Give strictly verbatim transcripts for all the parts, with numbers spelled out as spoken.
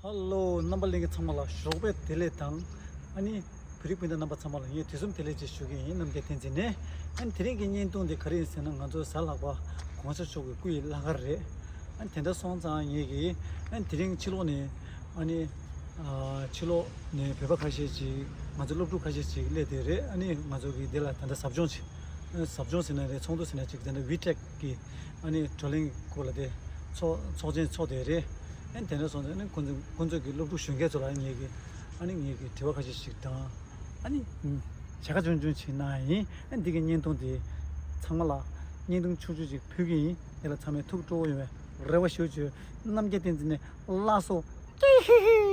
ཧ་ལོ། རྣམ་པ་ལྷན་རྒྱས་ཚང་མ་ལ་ཞོགས་པའི་བདེ་ལེགས་དང་། ཨ་ནི་བོད་རིགས་སྤུན་ཟླ་རྣམ་པ་ཚང་མ་ལ་ངས་དུས་གསུམ་བདེ་ལེགས་ཅེས་ཞུ་གི་ཡིན། རྣམ་རྒྱལ་བསྟན་འཛིན་ནས། ཨ་ནི་དེ་རིང་གི་བརྙན་ཐུང་འདི་ག་རེ་ཡིན་ཟེར་ན། ང་ཚོའི་གཟའ་ལྷག་པ་གོང་ས་མཆོག་གི་སྐུ་ཡི་བླ་མཁར་རེད། ཨ་ནི་དེ་འདྲ་སོང་ཙང་ངེད་ཀྱིས་ཨ་ནི་དེ་རིང་ཕྱི་ལོགས་ནས། ཨ་ནི་ཨ་ཕྱི་ལོགས་ནས་བོད་པ་ཁ་ཤས་ཅིག་ང་ཚོ་སློབ་ཕྲུག་ཁ་ཤས་ཅིག་སླེབས་བསྡད་རེད། ཨ་ནི་ང་ཚོ་གིས་འདི་ལ་ད་ལྟ་ཟབ་སྦྱོང་བྱེད། ཟབ་སྦྱོང་ཟེར་ན་རེད། ཚོགས་འདུ་ཟེར་ན་ཅིག་དེ་འདྲ་ཝི་ཊེག་གི་ཨ་ནི་བགྲོ་གླེང་སྐོར་ལ་དེ་ཚོགས་ཚོགས་ཆེན་ཚོགས་བསྡད་རེད། ཨ་ནི་དེ་འདྲ་སོང་ཙང་ཨ་ནི་ཁོང་ཚོ་ཁོང་ཚོ་གི་སློབ་ཕྲུག་གཞོན་སྐྱེས་ཚོ་ལ་ངེད་ཀྱི་ཨ་ནི་ངེད་ཀྱི་དྲི་བ་ཁ་ཤས་ཤིག་དང་། ཨ་ནི་བྱ་དགའ་ཆུང་ཆུང་ཞིག་གནང་ཡ་ཡིན། ཨ་ནི་འདི་གི་བརྙན་ཐུང་དེ་ཚང་མ་ལ་བརྙན་ཐུང་ཆུང་ཆུང་ཅིག་ཕུལ་གྱི་ཡིན། དེ་ལ་ཚང་མས་ཐུགས་སྤྲོ་བོ་ཡོང་བའི་རེ་བ་ཞུ་བྱས། རྣམ་རྒྱལ་བསྟན་འཛིན་ནས་ལགས་སོ། ཀི་ཧི་ཧི།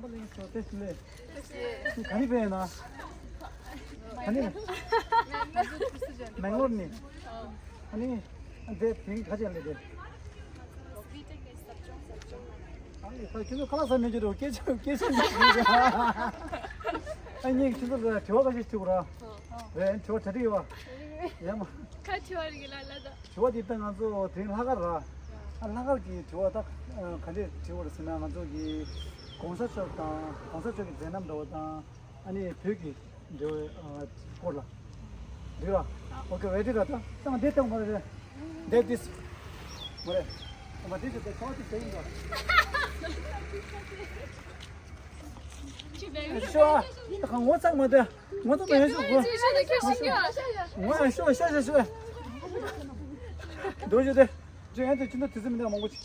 ག་ནས་ཕེབས་ཡིན་ན། ག་ནས། མེང་ལོར་ནས། ཨ་ནི། འདི་དེང་ག་ཅན་ལས་དེ། ཨ་ནི་ད་ཁྱོད་ཚོ་ཁ་ལག་ཟ་མེད་ཀྱི་འདུག་སྐད་ཆ་སྐད་ཆ་མི་ཤེས་ཀྱི། ཨ་ནི་ཁྱོད་ཚོ་ལ་དྲི་བ་ཁ་ཤས་དྲི་དགོས་ར། རེད། དྲི་བ་གྲ་སྒྲིག་ཡོད་པ། ཡ་མ། ཁ་དྲི་བ་རིག་ལ་ལ་ད། དྲི་བ་འདི་ད་ང་ཚོ་དེང་ལྷག་དཀར་ར། ཨ་ལྷག་དཀར་གྱི་དྲི་བ་ད་ག་འདྲས་དྲི་བ་རེད་ཟེར་ན། ང་ཚོ་གི་གོང་ས་མཆོག་དང་གོང་ས་མཆོག་གི་མཛད་རྣམ་འདྲ་བ་དང་། ཨ་ནི་བོད་ཀྱི་འབྲེལ་བའི་ཨ་སྐོར་ལ། རེད་བ། ཨོ་ཀེ། རེ་ཌི་ར། ད་ད་འདི་སྟེང་མ་རེད། འདི་ཏིས། མ་རེད། མ་འདི་ཞིག་ཏུ་ཚོགས་ཏི་ཟེར་ཡིན་པ། ཤོ། ད་ཁ་ངོ་ཚ་མ་དེ། ངོ་ཚ་མ་ཡོད་ཤོག་གོ། ངོ་ཡང་ཤོ་ཤོ་ཤོ་ཤོ། འདུག་ཞུ་དེ། ཅི་ཡང་དེ་ཅི་འདུག་དུས་ཚོད་མི་འདུག་མང་པོ་ཅིག་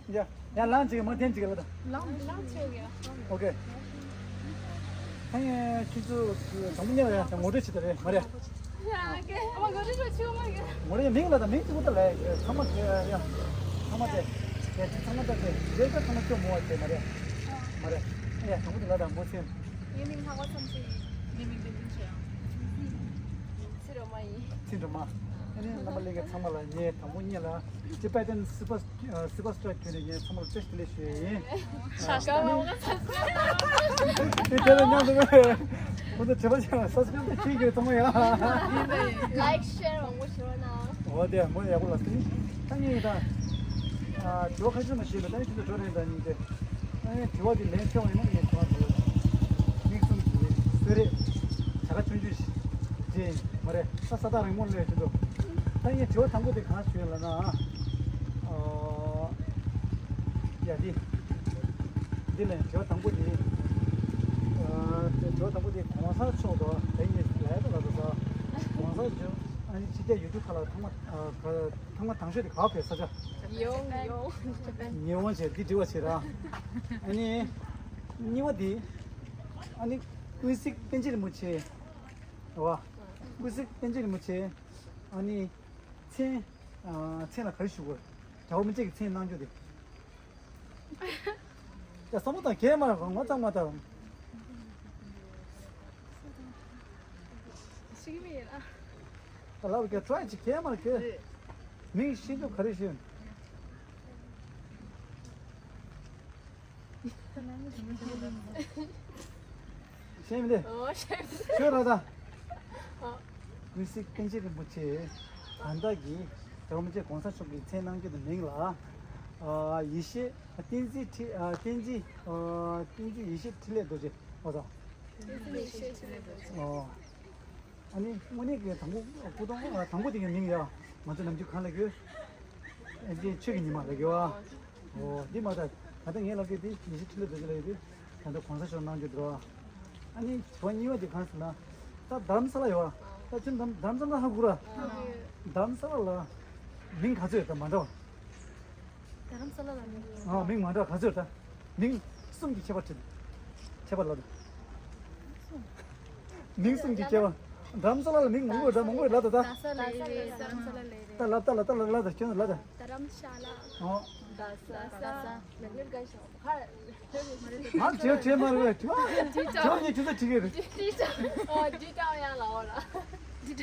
ཡ། ཡ་ལང་ཅིག་མ་བསྟན་ཅིག་ལ་ད། ལང་ལང་ཅིག་ཡ། ཨོ་ཀེ། ཨེ་ཁྱེད་ཚོ་དང་པོ་ཉལ་ཡ་ངོ་སྤྲོད་བྱེད་ད་རེད་མ་རེད། ཡ་ཨོ་ཀེ། ཨ་མ་ངོ་སྤྲོད་བྱེད་ཆོག་མ་གི། ངོ་རེ་མིང་ལ་ད་མིང་ཅིག་པོ་ད་ལས་ཚང་མ་དེ་ཡ་ཚང་མ་དེ་དེ་ཚང་མ་ད་དེ་རེད་ད། ཚང་མ་ཅོ་མོ་བ་དེ་མ་རེད། མ་རེད། ཨེ་ཡ་དང་པོ་དེ་ལ་ད་མོ་ཚེ། ངའི་མིང་ལྷག་པ་བསམ་ཚེ་ཡིན། ངའི་མིང་བསྟན་འཛིན་ཆོས་དབྱངས། ཚེ་རིང་མ་ཡིན། ཚེ་རིང་མ། ཨ་ནི་རྣམ་པ་ལྷན་རྒྱས་ཚང་མ་ལ་ངས་དང་པོ་ཉིད་ལ་ཊི་བེ་ཊན་སུ་པར་སུ་པར་སི་ཊར་ཁྱོན་ནས་ངས་ཚང་མ་ལ་བཀྲ་ཤིས་བདེ་ལེགས་ཞུ་ཡ་ཡིན། ཤ་ཤ། ཨ་ནི་དེ་དེ་ལ་མཉམ་དུ་ཁོང་ཚོ་དྲི་བ་བྱས་ན་སབ་སི་ཀ་རེབ་བྱེད་ཀྱི་ཚང་མ་ཡ། ལའིཀ་ཤེར་མང་པོ་ཞུ་རོགས་གནང་། འོ་དེ་མོ་ཡག་པོ་ལ་སི། ད་ངས་ད་ཨ་དྲི་བ་ཁ་ཤས་མ་ཤེས་པ་ད་ཁྱོད་ཚོ་འགྲོ་རན་ད་ཉིན་དེ། ཨ་ནི་དྲི་བ་དེ་ལན་ཐེབས་ཡོང་ན་ངས་དྲི་བ་དེ་མིག་བཙུམ་གྱིས་གསོལ་རས་བྱ་དགའ་ཆུང་ཆུང་ཞིག་བྱས་མ་རེད། ས་ས་ཐག་རིང་མོ་སླེབས་ཀྱི་འདུག་ད་ངས་དྲི་བ་དང་པོ་དེ་གང་ཞུ་ཡ་ལབ་ན། ཨ་ཡ་འདི་འདི་ལན་དྲི་བ་དང་པོ་དེ། ཨ་དྲི་བ་དང་པོ་དེ་གོང་ས་མཆོག་དང་དེ་ངས་ལབ་ཡ་ལ་དོ་ས། གོང་ས་མཆོག་ཨ་ནི་ཕྱི་རྒྱལ་ཡུལ་གྲུ་ཁག་ལ་ཐོག་མ་ཨ་ཐོག་མ་དང་ཤོས་དེ་ག་ཕེབས་ས་ཆ། ཡོང་ཡོང་། ཉེ་འོང་བྱས་འདི་འདྲི་བ་བྱེད་ར། ཨ་ནི། གཉིས་པ་འདི། ཨ་ནི། ཀུན་གཟིགས་པཎ་ཆེན་རིན་པོ་ཆེ། རེད་བ། ཀུན་གཟིགས་པཎ་ཆེན་རིན་པོ་ཆེ། ཨ་ནི། མཚན། ཨ་མཚན་ལ་ག་རེ་ཞུ་དགོས། རྒྱལ་བ་རིན་པོ་ཆེ་གི་མཚན་གནང་རྒྱུ་དེ། ཡ་བསམ་བློ་བཏང་། གས་མ་རེད། ངོ་ཚ་མ་ད། ཤེས་ཀྱི་མེད་ཡིན་ཨ། ད་ལབ་ཀྱི་ཊི་རའི་ཅིག་གས་མ་རེད་གས། མིང་ཤེས་འདུག་ག་རེ་ཤེས། ཤེས་མི་འདུག་ཨོ་ཤེས་མི་འདུག་ཤོད་ར་ད། ཨོ། ཀུན་གཟིགས་པཎ་ཆེན་རིན་པོ་ཆེ་ད་ལྟ་གི་རྒྱལ་བ་རིན་པོ་ཆེ་གོང་ས་མཆོག་གི་མཚན་གནང་རྒྱུ་དེ་མིང་ལ། ཨ་ཡེ་ཤེས་བསྟན་འཛིན་ཁྲི་ཨ་བསྟན་འཛིན་ཨ་བསྟན་འཛིན་ཡེ་ཤེས་འཕྲིན་ལས་རྡོ་རྗེ། ཨོ་ད། བསྟན་འཛིན་ཡེ་ཤེས་འཕྲིན་ལས་རྡོ་རྗེ། ཨོ། ཨ་ནི་དངོས་གནས་ཀྱི་དང་པོ་སྐུ་གདུང་དང་པོ་དེ་གའི་མིང་ཡ། ང་ཚོ་ནམ་རྒྱུན་གང་ལ་གོ། ཨེ་ཅེ་ཆོས་ཀྱི་ཉི་མ་ལ་གི་བ། ཨོ་འདི་མ་ད་ད་ལྟ་ངས་ལབ་ཀྱི་འདི་ཉི་ཤུ་ཁྲི་ལ་འདོད་ཀྱི་ལ་ཡོད་དུས་ད་ལྟ་གོང་ས་མཆོག་གནང་རྒྱུ་འདུག་ཨ་ནི་བ་གཉིས་པ་དེ་གང་ཟེར་ན། ད་རྡ་རམ་ས་ལ་ཡོད་བ། ད་ཁྱོད་རྡ་རྡ་རམ་ས་ལ་ཧ་གོ་ར། རྡ་རམ་ས་ལ་ལ་མིང་ག་ཚོད་ཡོད་ད་མ་འདྲ་བ། རྡ་རམ་ས་ལ་ལ་མིང་ཡོད། ཨ་མིང་མ་འདྲ་ག་ཚོད་ད། མིང་གསུམ་གྱི་ཁྱད་པར་བྲིས། ཁྱད་པར་ལབ་དང་། མིང་གསུམ་གྱི་ཁྱད་པར། རྡ་རམ་ས་ལ་ལ་མིང་མང་པོ་ཡོད་ད་མང་པོ་ཡོད་ལབ་དང་ད། རྡ་ས་ལ་ཡོད་རེད། རྡ་རམ་ས་ལ་ལ་ཡོད་རེད། ད་ལབ་ད་ལབ་ད་ལབ་ལབ་དང་ཁྱོད་ལབ་དང་། རྡ་རམ་ས་ལ། ཨོ། རྡ་ས། རྡ་ས། མེག་ལོར་གན་ཤ། ཧ། ང་བྲིས་བྲིས་མ་རེད། ཁྱོད་ཁྱོད་ཉིད་ཅི་ཚོད་བྲིས་ཀྱི་རེད། ཌི་ཀྲའོ། ཨོ་ཌི་ཀྲའོ་ཡང་ལའོ་ར། ད་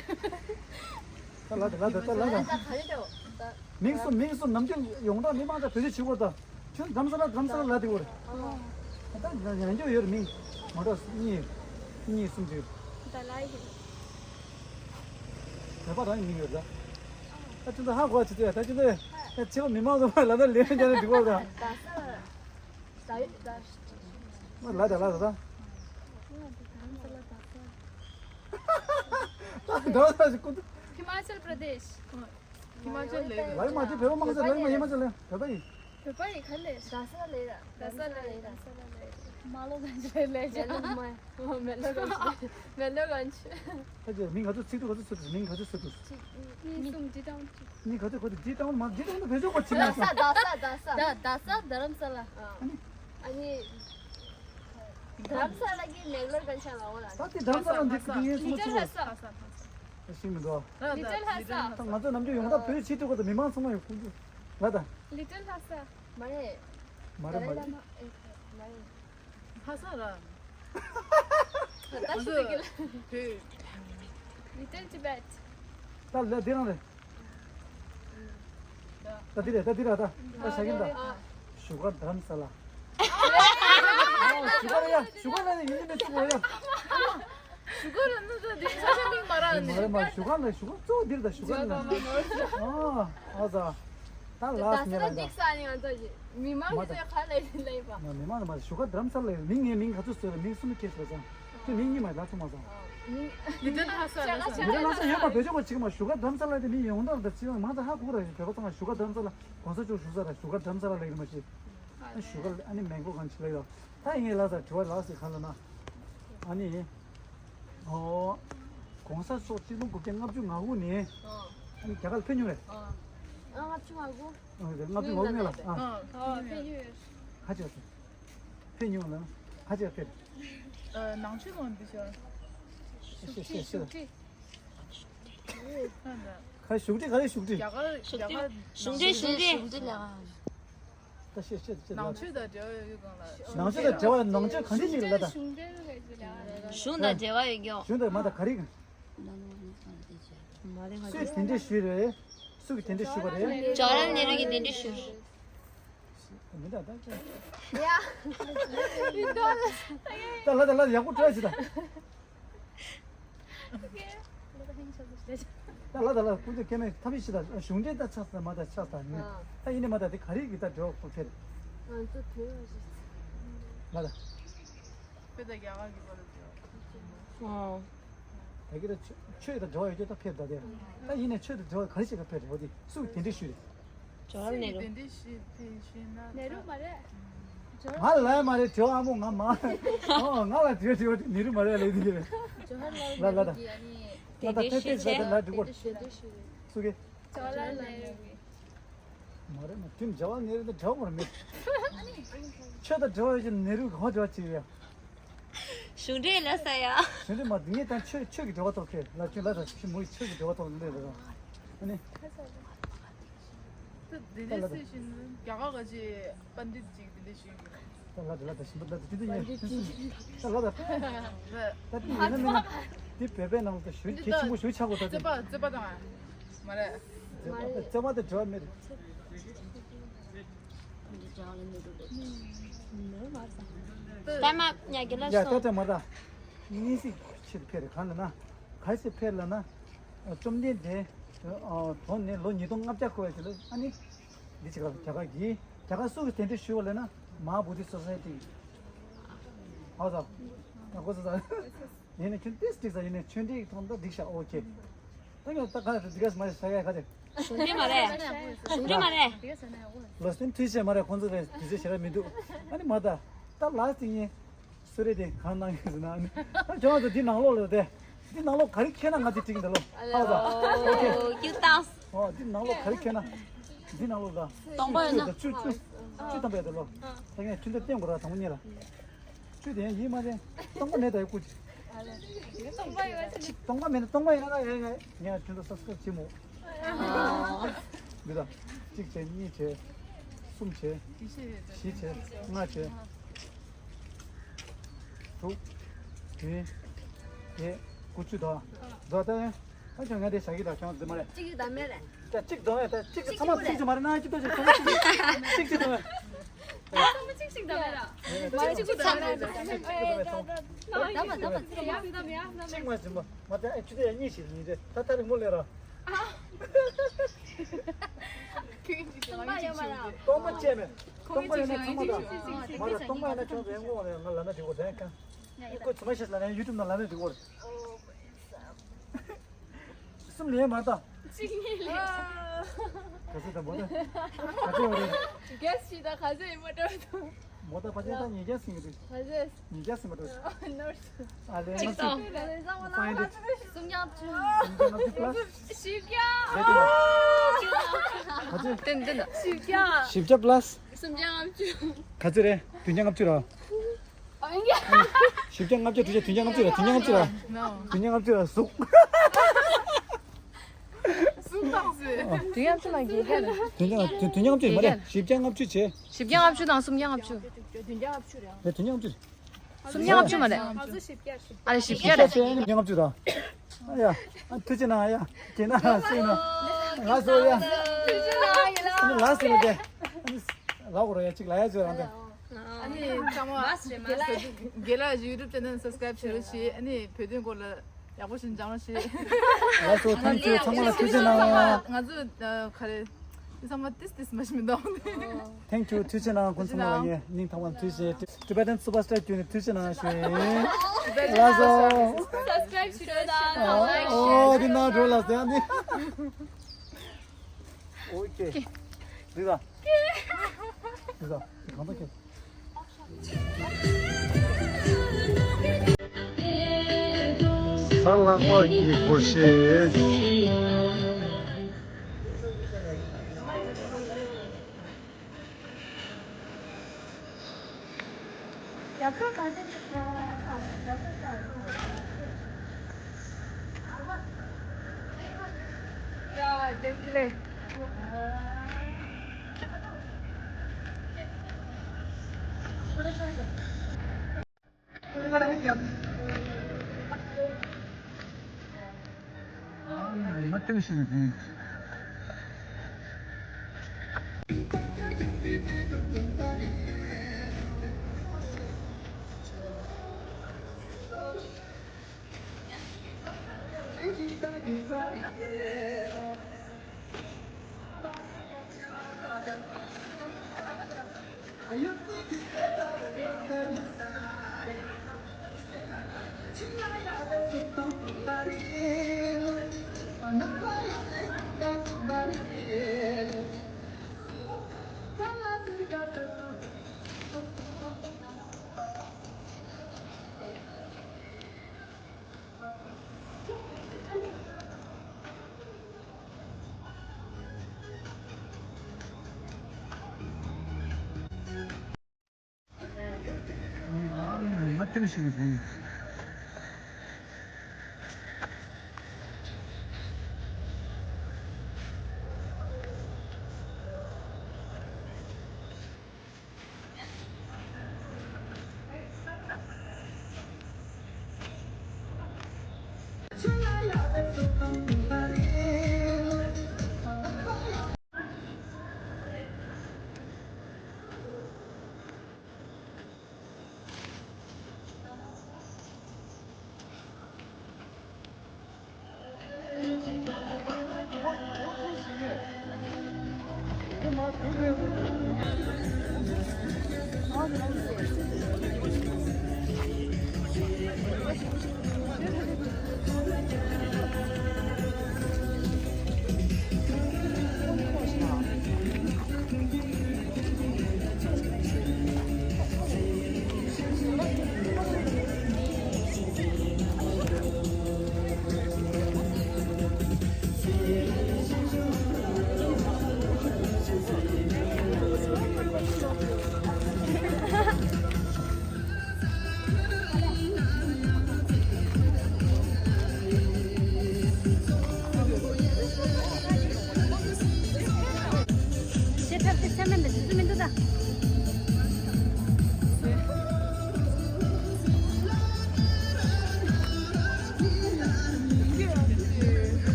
ལ་ད་ལ་ད་ད་ལ་ད། ད་ག་རེ་འདྲ་བོ། ད། མིང་གསུམ་མིང་གསུམ་ནམ་རྒྱུན་ཡོངས་གྲགས་མི་མང་ཚོ་བེད་སྤྱོད་བྱེད་དགོས་ད། ཁྱོད་རྡ་རམ་ས་ལ་རྡ་རམ་ས་ལ་ལ་དེ་གོ་རེད། ཨོ། ད་ཡང་རྒྱུ་ཡོད་རེད་མིང་། མ་གཏོགས་གཉིས་གཉིས་གསུམ་ཅིག་ད་ལ་ཡི། བོད་པ་རང་ཡི་མིང་ཡོད་རེད་ད། ད་ཁྱོད་ཚོ་ཧ་གོ་བ་བྱེད་དུས་ད་ཁྱོད་ཚོས་ད་ཆེ་བ་མི་མང་ཚོ་ལ་ད་ལན་རྒྱག་ནས་འགྲིག་གོ་རེད་ད། ད་ས་ད་ད། ལ་ད་ལ་ད་ད། རྡ་རམ་ས་ལ་རྡ་ས། ད་ད་ད་ཞིག་ཀུན། ཧི་མ་ཅལ་པྲ་དེཤ། ཧི་མ་ཅལ་ལ་ཡོད། ལ་ཡོད་མ་དེ་བོད་པ་མང་ཚོགས་ལ་ཡོད་མ། ཧི་མ་ཅལ་ལ་ཡོད། བོད་པ་ཡིན། བོད་པ་ཡིན་ག་ལས། རྡ་ས་ལ་ཡོད། རྡ་ས་ལ་ཡོད། རྡ་ས་ལ་ཡོད། མ་ལོ་གན་ཆི་ལ་ཡོད། མེ་ལོ་མ། མེ་ལོ་གན་ཆི། མེ་ལོ་གན་ཆི། ད་ཅི་མིང་ག་ཚོད་ཚིག་ཏུ་ག་ཚོད་ཚིག་ཏུ་མིང་ག་ཚོད་ཚིག་ཏུ། གཉིས་གསུམ་ཌི་ཀྲའོ། མིང་ག་ཚོད་ག་ཚོད་ཌི་ཀྲའོ་མ་ཌི་ཀྲའོ་ནི་བེད་སྤྱོད་པ་ཅི་མ་རྡ་ས་རྡ་ས་རྡ་ས། རྡ་རྡ་ས་རྡ་རམ་ས་ལ། ཨ་ནི། ཨ་ནི། རྡ་རམ་ས་ལ་གི་མེག་ལོར་གན་ཆ་ལ་འོ་ལ། ད་དེ་རྡ་རམ་ས་ལ་འདི་ཀི་ཏི་ངའི་སུ་མ་ལི་ཊལ་ཚུགས། ཧ་ས། ད་ཤེས་མི་འདུག་ཨ། ལི་ཊལ་ཧ་ས། ད་ང་ཚོ་ནམ་རྒྱུན་ཡོངས་གྲགས་བོད་ཆེས་ཐུབ་པ་དང་མི་མང་ཚང་མ་ཡོད་ཁུངས་ལ་ད། ལི་ཊལ་ཧ་ས། མ་རེད། མ་རེད་མ་རེད། ལ་མ་ཨེ་མ་རེད། ཧ་ས་ར། ད་ཤི་ཏི་གི་ལ། བོད། Little Tibet། ད་ལ་དེ་རང་རེད། ད་དེ་རེད་ད་དེ་རེད་ད། ད་ཤ་གིན་ད། བཞུགས་སྒར་རྡ་རམ་ས་ལ། བཞུགས་སྒར་ཡ་བཞུགས་སྒར་ལ་ཡིན་ནི་མེད་ཚུགས་ཡ། བཞུགས་སྒར་ནི་ད་དེ་ས་ཆ་མིང་མ་རག་ནི། མ་རེད་མ་བཞུགས་སྒར་ལ་བཞུགས་སྒར་གཙོ་བོ་འདིར་ད་བཞུགས་སྒར་ལ། ཨ་ཨ་ད། ད་ལ་ད་ས་ལ་འཇིགས་ས་ནི་ང་ཚོ་ཡི་མི་མང་གི་ཚོས་ག་ལ་ཡིན་ལ་ཡིན་པ། མི་མང་ལ་མ་བཞུགས་སྒར་རྡ་རམ་ས་ལ་ཡོད། མིང་ངའི་མིང་ག་ཚོད་བཟོས་ལ་མིང་གསུམ་ཁྱེར་བཟོས་ཙང་། ཁྱོད་མིང་གཉིས་མ་ལ་ཚོ་མ་ཚང་། མིང་། ཡི་དོན་ལྷ་ས་ལ་ས། མི་རེ་ལྷ་ས་ཡོད་པ་བེད་སྤྱོད་པ་ཅིག་མ་བཞུགས་སྒར་རྡ་རམ་ས་ལ་དེ་མིང་ཡོང་དང་ད་ཅི་ཡང་མ་ཚང་ཧ་གོ་ར་ཡོད། བོད་པ་ཚང་མ་བཞུགས་སྒར་རྡ་རམ་ས་ལ་གོང་ས་མཆོག་བཞུགས་ས་ར་བཞུགས་སྒར་རྡ་རམ་ས་ལ་ལ་ཡོད་མ་ཤེས། ཨ་བཞུགས་སྒར་ཨ་ནི་མེང་གོ་གང་ཅི་ལ་ཡོད། ད་ཡིན་ལ་ས་དྲི་བ་ལ་སི་ག་ལ་ན། ཨ་ནི། ཨོ། གོང་ས་མཆོག་གཅིག་སྟོང་དགུ་བརྒྱ་ལྔ་བཅུ་ང་དགུ་ནས། ཨ་ནི་རྒྱ་གར་ལ་ཕེབས་མྱོང་རེད། ཨ་ལྔ་བཅུ་ང་དགུ། ཨ་ལྔ་བཅུ་ང་དགུ་ནས་ལ་ཨ། ཨ་ཕེབས་མྱོང་ཡོད། ཧ་ཅང་ཚེ། ཕེབས་མྱོང་ལ་ཧ་ཅང་ཕེབས། ཨ་ནང་ཆོས་ལོན་འདི་ཤར། ཤེས་ཤེས་ཤེས། ཁ་བཞུགས་ཁྲི་ག་རེ་བཞུགས་ཁྲི། རྒྱ་གར་རྒྱ་གར་བཞུགས་ཁྲི་བཞུགས་ཁྲི། ད་ཤེས་ཤེས་ཤེས་ལ། ནང་ཆོས་དང་འབྲེལ་བ་ཡོད་གང་ལ། ནང་ཆོས་དང་འབྲེལ་བ་ནང་ཆོས་གང་འདྲ་ཞིག་ལ་ད། གཞུང་དང་འབྲེལ་བ་ཡོད་ཀྱང་། གཞུང་དང་མ་དང་ག་རེ་གང་། སུས་དེ་འདྲ་ཞུས་རེད། སུ་གིས་དེ་འདྲ་ཞུས་པ་རེད། ཇ་ཝ་ཧར་ལལ་ནེ་རུ་གིས་དེ་འདྲ་ཞུས། མི་ད་ད་ཅི། ཡ། ད་ལ་ད་ལ་ཡག་པོ་བྲོས་ཅི་ད། ད་ལ་ད་ལ་ཁོང་ཚོས་སྐད་མེད་ཐབས་ཤེས་ཤིག་དང་གཞུང་འབྲེལ་ད་ཆགས་ས་མ་ད་ཆགས་ས་ནི་ད་ཡིན་ནི་མ་ད་དེ་ག་རེ་གི་ད་འབྲེལ་བ་ཁོ་ཁྱེར། ང་ཚོ་དོན་ལ་ད་ལ་ད། དཔེ་ད་རྒྱ་གར་གི་བར་ལ་འབྲེལ་བ། ད་གི་ད་ཆོས་ཆོས་དང་འབྲེལ་བ་ཡོད་ཀྱང་ད་ཕེབས་ད་དེ་ད་ཡིན་ནི་ཆོས་དང་འབྲེལ་བ་ག་རེ་བྱེད་ཀ་ཕེབས་རེད་འོ་དེ་སུ་གི་དེ་འདྲས་ཞུས་རེད། ཇ་ཝ་ཧར་ལལ་ནེ་རུ། དེ་འདྲས་ཞུས་ཕེབས་ཞུས་ན་ནེ་རུ་མ་རེད། ང་ལ་མ་རེད་དྲི་བ་ཨ་མོ་ང་མ། ཨོ་ང་ལ་དྲི་བ་དྲི་བ་ནེ་རུ་མ་རེད་ལབ་དེ་རེད། ཇ་ཝ་ཧར་ལལ་ལ་ལ་ནེ་རུ་ད། གི་ཨ་ནི། དེ་ད་འདྲའི་ད་ཕེབས་ཕེབས་ཤོད་ད་ལ་འགྲིག་གོ། དེ་འདྲའི་ཤོད་དེ་ཤོད་རེད། སུ་གི། ཇ་ཝ་ཧར་ལལ་ནེ་རུ་གི། མ་རེད་མ་དེ་ཇ་ཝ་ཧར་ལལ་ནེ་རུ་དང་འབྲེལ་བ་མ་རེད་མེད། ཆོས་དང་འབྲེལ་བ་ཡོད་ཀྱི་ནེ་རུ་གི་ཧོ་འབྲེལ་བ་ཅིག་ཡོད། གཞུང་འབྲེལ་ལ་ས་ཡ། གཞུང་འབྲེལ་མ་དེ་ངས་ད་ཆོས་ཆོས་ཀྱི་འབྲེལ་བ་ཐོག་ཁེ་ལ་ཁྱོད་ལ་ད་ཆོས་མོ་ཡི་ཆོས་ཀྱི་འབྲེལ་བ་ཐོག་ལ་ལས་རེད་ར། ཨ་ནི། ད་དེ་འདྲ་སེ་བཞིན་རྒྱ་གར་ག་ཅི་པཎ་ཌི་ཏ་ཅིག་དེ་འདྲ་ཞིག་ཡོད་རེད། ད་ལ་ད་ལ་ད་ཞིམ་པོ་ད་ད་དེ་འདྲ་ཡིན་ད་ལ་ད། ད་དེ་ཡིན་ན་མིན་ན་དེ་བོད་པའི་ནང་ལ་ད་ཞུ་གལ་ཆེན་པོ་ཞུ་ཆག་གོ་ད་དེ། རྩོད་པ་རྩོད་པ་དང་མ་རེད། རྩོད་པ་དང་འབྲེལ་བ་མེད། ད་མ་ཉ་གི་ལ་ཡ་སོང་། ད་ད་མ་ད་གཉིས་སྲིད་ཕྱིར་ཕེབས་རེད་གང་ལ་ན་ག་ཚོད་ཕེབས་ལ་ན། བཅོམ་ལྡན་འདས་དོན་ནི་ལོ་ཉིས་སྟོང་ལྔ་བརྒྱ་འཁོར་བའི་དུས་ལ་ཨ་ནི། འདི་ཅི་ག་རྒྱ་གར་གྱིས་རྒྱ་གར་སུ་གིས་དེ་འདྲ་ཞུས་པ་ལ་ན་མ་བོ་དྷི་སོ་སའི་ཊི། ཧ་ས་ད་གོ་ས་ས་ཡིན་ན་ཁྱོད་ཏིས་ཏིག་ས་ཡིན་ན་ཆོས་འབྲེལ་གྱི་ཐོག་ད་འགྲིག་ཤག་ཨོ་ཁེ། ད་ཀྱང་ད་ག་རེ་འདི་གས་མ་རེད་ས་ཡ་ག་རེ། གཞུང་འབྲེལ་མ་རེད། གཞུང་འབྲེལ་མ་རེད། ལོ་སྟོན་དུས་ཆེ་མ་རེད། ཁོང་ཚོ་རེད་དུས་ཆེ་ཞེ་དྲག་མི་འདུག་ཨ་ནི་མ་ད་ད་ལ་སྟེ་ཡིན། སུ་རེད་དེ་གང་གནང་ཡོད་ཟེར་ན་ཨ་ནི་ཨ་ཁྱོད་ཚོ་འདི་ནང་ལོགས་ལ་དེ་འདི་ནང་ལོགས་ག་རེ་ཁྱེར་ན་ང་དེ་འགྲིག་འདི་ལོ་ཧ་ད་ཨོ་ཁེ། ཨོ་ཀྱུ་ཏང་། ཨོ་འདི་ནང་ལོགས་ག་རེ་ཁྱེར་ན་འདི་ནང་ལོགས་ལ་སྟོང་པ་ཡོད་ན་བཅུ་བཅུ་བཅུ་ཐམ་པ་ཡོད་དེ་ལོ་ད་ངས་ཁྱོད་ཚོ་བསྟན་དགོས་ར་དང་པོ་ཉིད་ལ། ཆུ་དེ་ཡིན་མ་རེད། སྟོང་པ་མེད་ད་ཡོད་ཀུ་ཅི། སྟོང་པ་ཡོད་ཅི། སྟོང་པ་མེད་ན་སྟོང་པ་ཡིན་ན་ཡ་ཡ་ངས་ཁྱོད་ཚོ་སབ་སི་ཀ་རབ་བྱེད་མོ། འདི་ད། གཅིག་བྱས་གཉིས་བྱས། གསུམ་བྱས། བཞི་བྱས། ལྔ་བྱས། དྲུག་བདུན། བརྒྱད། དགུ་བཅུ་ད། ད་ད་ཡ། ཨ་ཅག་ང་དེ་ཞག་གི་ད་ཆང་རྫི་མ་རེད། གཅིག་གི་ད་མེད་རེད། ད་གཅིག་དང་ཨེ་ད་གཅིག་གི་ཚང་མ་གཅིག་གི་མ་རེད་ན་གཅིག་ད་ཅིག་ཚང་མ་གཅིག་གཅིག་གཅིག་དང་ཨེ། ཚང་མ་གཅིག་ཞིག་ད་མེད་ར། མ་གཅིག་གཅིག་ད་མེད་ར། ད་མ་ད་མ་ཚང་མ་ཡ་ཡ་ཡ་གཅིག་མ་ཟིན་པ་མ་ད་ཨེ་ཆུ་ཚོད་ཡ་གཉིས་ཤིག་ཡིན་རེད་ད་ད་རིང་མོ་ལས་ར། ཁྱོད་ཀྱིས་ཚང་མ་ཡ་མ་ར། སྟོང་པ་བཅད་མེད། སྟོང་པ་ཡོད་ན་ཚང་མ་ད་མ་ར་སྟོང་པ་ཡོད་ན་ཁྱོད་ཚོ་ཡང་ངོ་བ་ལས་ང་ལ་ན་དེ་གོ་ད་ཡང་ཁ། ཁོ་ཚོ་མ་ཤེས་ལ་ན་ཡུ་ཊུབ་ནང་ལ་ན་དེ་གོ་རེད། གསུམ་ལེན་མ་ད། གཅིག་གཉིས་ལེན། ག་ཚོད་དང་པོ་ད། ག་ཚོད་ཡོད་རེད། གེ་སི་ཞིག་དང་ག་ཚོད་ཡིན་མ་འགྲོ་འདུག་མོ་ད་ཕ་ཆེན་ད་ཉིས་བརྒྱ་ཟིན་གི་འདུག་ག་ཚོད། ཉིས་བརྒྱ་ཟིན་མ་འགྲོ། ནོར་སུ། ཨ་ལེ་ང་ཚོ། ཕ་ཡིན་འདུག་སུམ་བརྒྱ་བཅུ། སུམ་བརྒྱ་ལྔ་བཅུ་པ་ལ་སི། བཞི་བརྒྱ། རེད་དེ་ལ། ག་ཚོད། བདུན་བདུན། བཞི་བརྒྱ། བཞི་བརྒྱ་པ་ལ་སི། སུམ་བརྒྱ་ལྔ་བཅུ། ག་ཚོད་རེད། བདུན་བརྒྱ་ལྔ་བཅུ་ར། བཞི་བརྒྱ་ལྔ་བཅུ་དྲུག་བརྒྱ་བདུན་བརྒྱ་ལྔ་བཅུ་ར། བདུན་བརྒྱ་ལྔ་བཅུ་ར། བདུན་བརྒྱ་ལྔ་བཅུ་ར་ཟུག་བདུན་བརྒྱ་ལྔ་བཅུ་ལ་ཡོད་ཧེ། བདུན་བརྒྱ་བདུན་བརྒྱ་ལྔ་བཅུ་མ་རེད། བཞི་བརྒྱ་ལྔ་བཅུ་བྱས། བཞི་བརྒྱ་ལྔ་བཅུ་དང་སུམ་བརྒྱ་ལྔ་བཅུ། བདུན་བརྒྱ་ལྔ་བཅུ་རེད། རེད་བདུན་བརྒྱ་ལྔ་བཅུ་རེད། སུམ་བརྒྱ་ལྔ་བཅུ་མ་རེད། ང་ཚོ་བཞི་བརྒྱ་བཞི་བརྒྱ། ཨ་རེ་བཞི་བརྒྱ་རེད། བཞི་བརྒྱ་བྱས་ནས་བདུན་བརྒྱ་ལྔ་བཅུ་ར། ཨ་ཡ། ཨ་ཐུགས་རྗེ་གནང་ཡ། དེ་ན་སེ་ན། ང་སོ་ཡ། ཐུགས་རྗེ་གནང་ཡ་ལ། ལ་སེ་ན་དེ། ལ་འོ་ར་ཡ་གཅིག་ལ་ཡ་ཟེར་རང་དེ། ཨ་ནི་ཚང་མ་མ་སེ་མ་སེ། རྒན་ལགས་ཀྱི་ཡུ་ཊུབ་ཅེ་ནལ་སབ་སི་ཀ་རབ་བྱེད་རོགས་བྱེད། ཨ་ནི་བོད་དོན་སྐོར་ལ་ཡག་པོ་ཞིག་སྦྱང་རོགས་བྱེད། ལགས་སོ། ཐེང་ཀིའུ། ཚང་མ་ལ་ཐུགས་རྗེ་གནང་། ང་ཚོ་ག་རེ་འདི་ཚང་མ་ཏིས་ཏིས་མ་ཤི་མི་འདུག་ཐེང་ཀིའུ། ཐུགས་རྗེ་གནང་། ཁོང་ཚང་མ་ལ་ངས་སྙིང་ཐག་པ་ནས་ཐུགས་རྗེ་ཆེ། Tibetan Superstar བརྒྱུད་ནས་ཐུགས་རྗེ་གནང་ཞུ་ཡིན། ལགས་སོ། Subscribe བྱེད་རོགས་གནང་། Like share ཨོ་འདི་ན་འགྲོ་ལ་ཟེར་ནི། ཨོ་ཀེ། འདི་ལ། འདི་ལ། གང་ལྟར་ཁྱེད། གསང་སྔགས་པ་ཡི་སྒོ་ཤེས།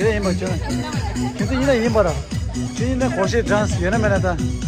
འདི་ཡིན་པ་བྱུང་། ཁྱེད་ཚོ་ཡིན་ན་ཡིན་པ་ར། ཁྱེད་ཡིན་ན་སྒོར་གཞས་སྒྲངས་ཡོད་ན་མེད་ན་ད།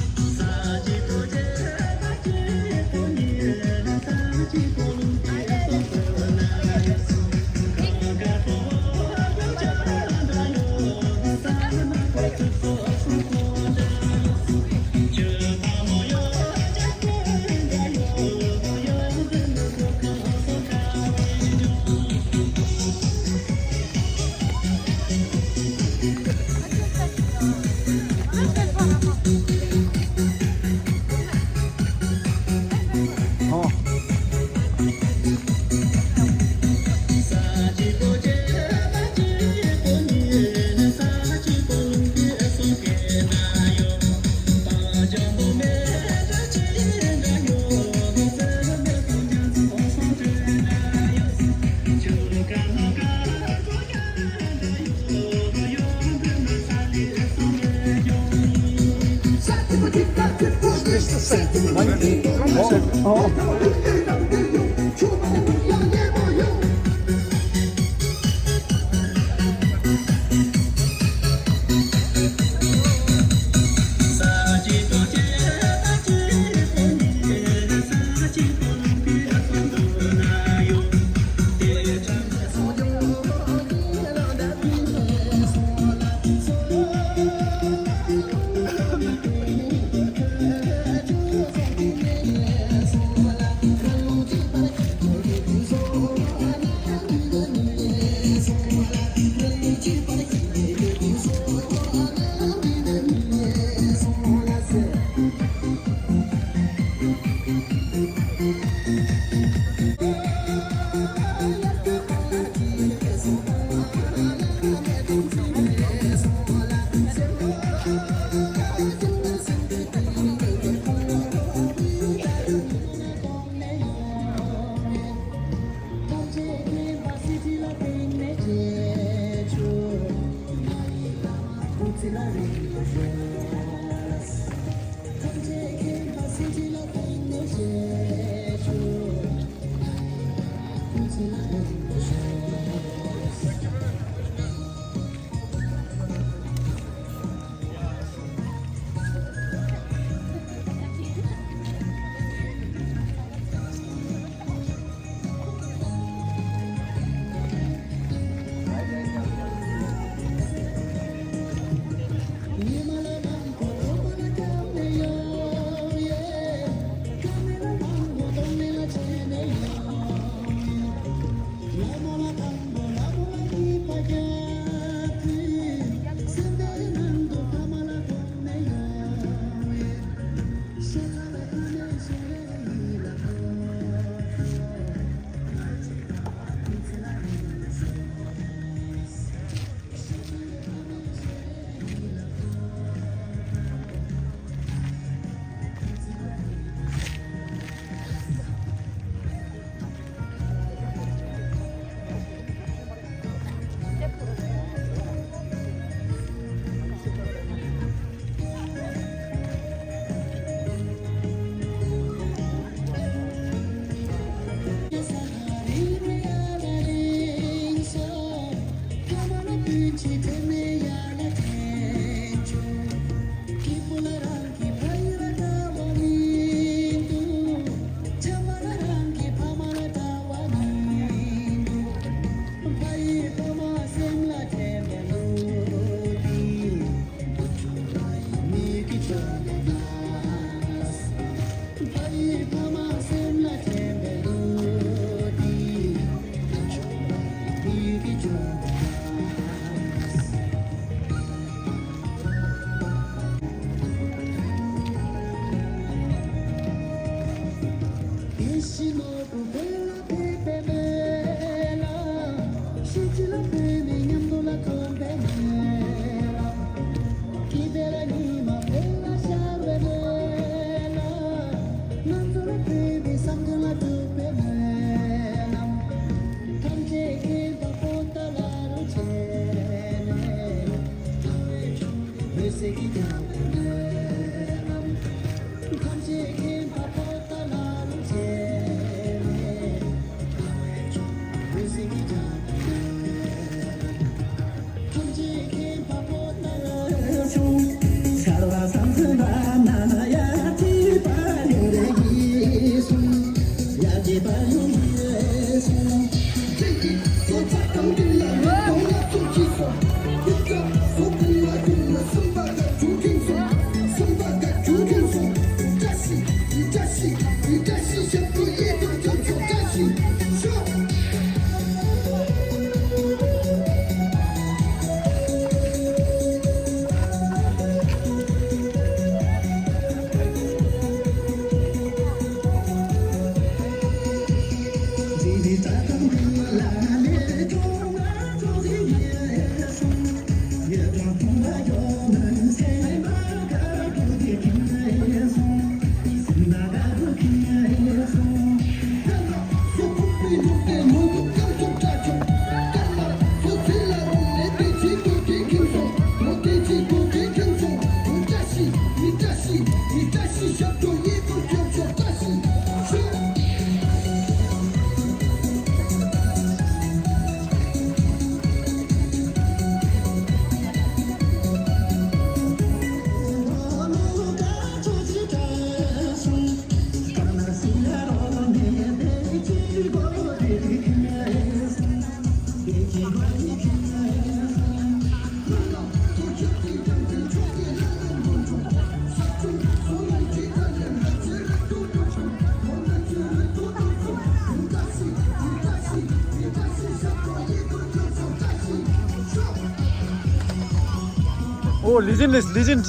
Oh, legend is legend.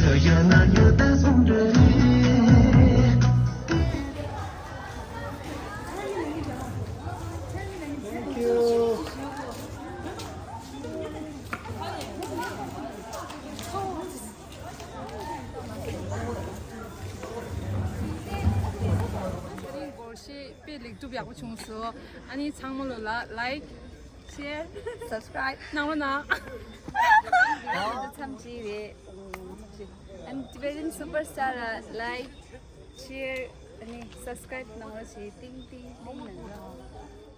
Thank you. དཔེ་ལེགས་གྲུབ་ཡག་པོ་བྱུང་སོང་། ཨ་ནི་ཚང་མ་ལོ་ལ་like, share, subscribe གནང་རོགས་གནང་། ཚང་མ་ཅི་རེད། ཨ་ནི་Tibetan Superstar ལ་like, share, ཨ་ནི་subscribe གནང་རོགས་ཞེས་ཏིང་ཏིང་ཏིང་གནང་རོགས།